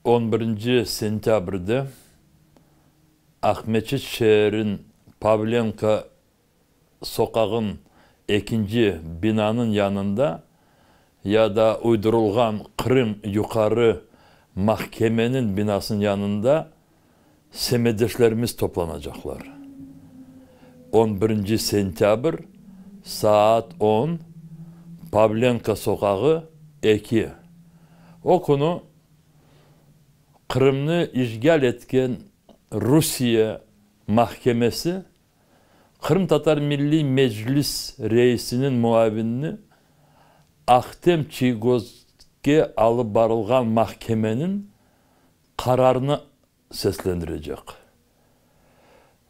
On birinci sentâbrde Aqmeçit şeerin Pavlenko soqağın ekinci binanıñ yanında ya da uydurılğan Qırım Yuqarı mahkemeniñ binasınıñ yanında semetdeşlerimiz toplanacaqlar. On birinci sentâbr saat on, Pavlenko soqağı, eki. O künü Qırımnı işğal etken Rusiye mahkemesi Qırımtatar Milliy Meclis reisiniñ muavinini Ahtem Çiygozge alıp barılğan mahkemeniñ qararını seslendirecek.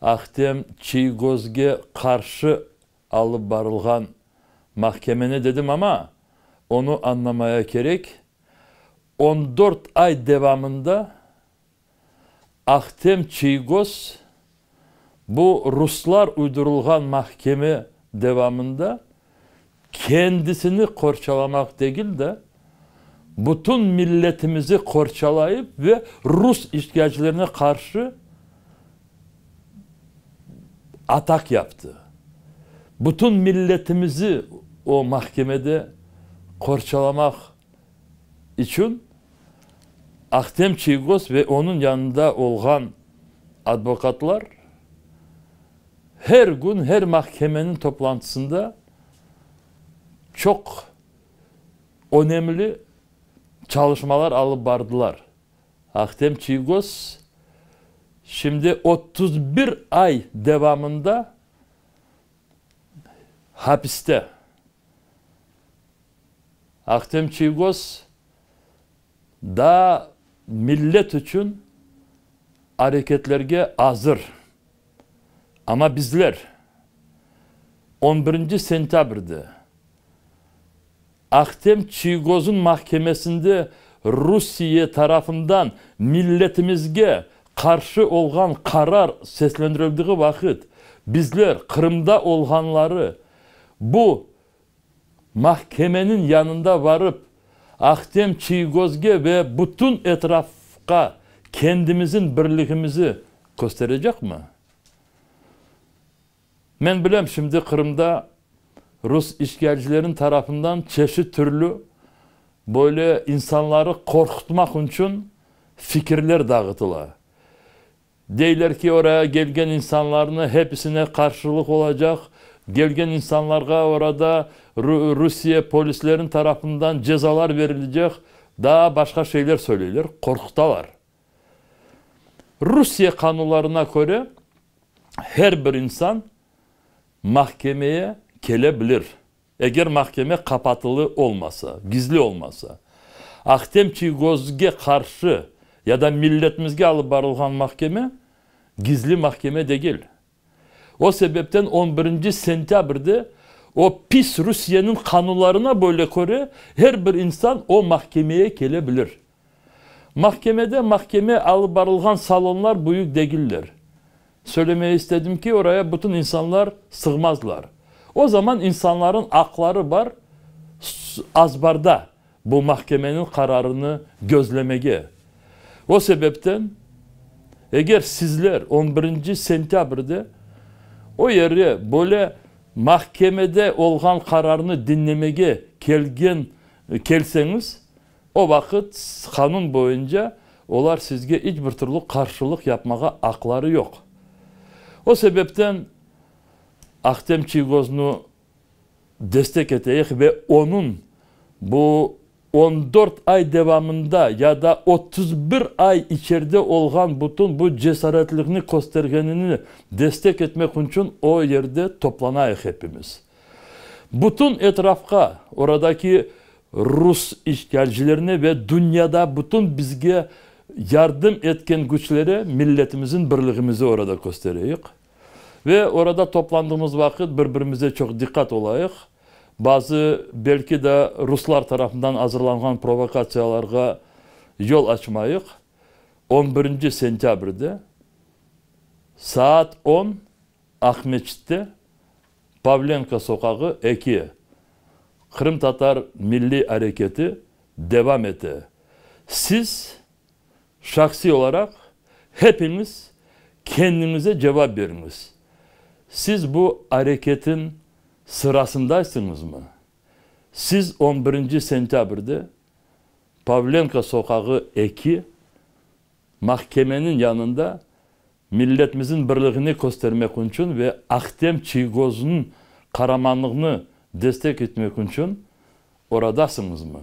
Ahtem Çiygozge qarşı alıp barılğan mahkemeni dedim amma, onı añlamaya kerek, on dört ay devamında Ahtem Çiygoz bu ruslar uydurılğan mahkeme devamında kendisini qorçalamaq degil de, bütün milletimizi qorçalayıp ve rus işğalcilerine qarşı atak yaptı. Bütün milletimizi o mahkemede qorçalamaq içün Ahtem Çiygoz ve onıñ yanında olğan advokatlar her kün, her mahkemeniñ toplantısında çoq önemli çalışmalar alıp bardılar. Ahtem Çiygoz şimdi 31 ay devamında hapiste. Ahtem Çiygoz daa millet içün areketlerge azır. Amma bizler on birinci sentâbrde Ahtem Çiygoz'un mahkemesinde Rusiye tarafından milletimizge qarşı olğan qarar seslendirildiği vaqıt bizler, Qırımda olğanları, bu mahkemeniñ yanında varıp, Ahtem Çiygozge ve bütün etrafqa kendimizin birligimizi kösterecekmi? Men bilem, şimdi Qırımda rus işğalcileriniñ tarafından çeşit türlü böyle insanları qorqutmaq içün fikirler dağıtıla. Deyler ki, oraya kelgen insanlarnı hepisine qarşılıq olacaq, kelgen insanlarğa orada Rusiye polisleriniñ tarafından cezalar verilecek, daa başqa şeyler söyleyler, qorqutalar. Rusiye qanunlarına köre, her bir insan mahkemeye kele bilir, eger mahkeme qapatılı olmasa, gizli olmasa. Ahtem Çiygozge qarşı ya da milletimizge alıp barılğan mahkeme gizli mahkeme degil. O sebepten on birinci sentâbrde o pis Rusiyeniñ qanunlarına böyle köre her bir insan o mahkemeye kele bilir. Mahkemede mahkeme alıp barılğan salonlar büyük degiller. Söylemeye istedim ki, oraya bütün insanlar sığmazlar. O zaman insanların aqları bar azbarda bu mahkemeniñ qararını gözlemege. O sebepten, eger sizler on birinci sentâbrde o yere böyle mahkemede olğan qararnı diñlemege kelgen kelseñiz, o vaqıt qanun boyunca olar sizge iç bir türlü qarşılıq yapmağa aqları yoq. O sebepten Ahtem Çiygoznı destek eteyik ve onıñ bu on dört ay devamında ya da 31 ay içeride olğan bütün bu cesaretligini köstergenini destek etmek içün o yerde toplanayıq hepimiz. Bütün etrafqa, oradaki rus işğalcilerine ve dünyada bütün bizge yardım etken küçlere milletimizin birligimizi orada köstereyik. Ve orada toplandığımız vaqıt bir-birimize çoq diqqat olayıq. Bazı, belki de, ruslar tarafından azırlanğan provokatsiyalarğa yol açmayıq. On birinci sentâbrde saat on Aqmeçitte, Pavlenko soqağı, eki, Qırımtatar milliy areketi devam ete. Siz. Şahsiy olaraq hepiñiz kendiñize cevap beriñiz, siz bu areketin sırasındaysıñızmı? Siz on birinci sentâbrde Pavlenko soqağı eki mahkemeniñ yanında milletimizniñ birligini köstermek içün ve Ahtem Çiygoznıñ qaramanlığını destek etmek içün oradasıñızmı?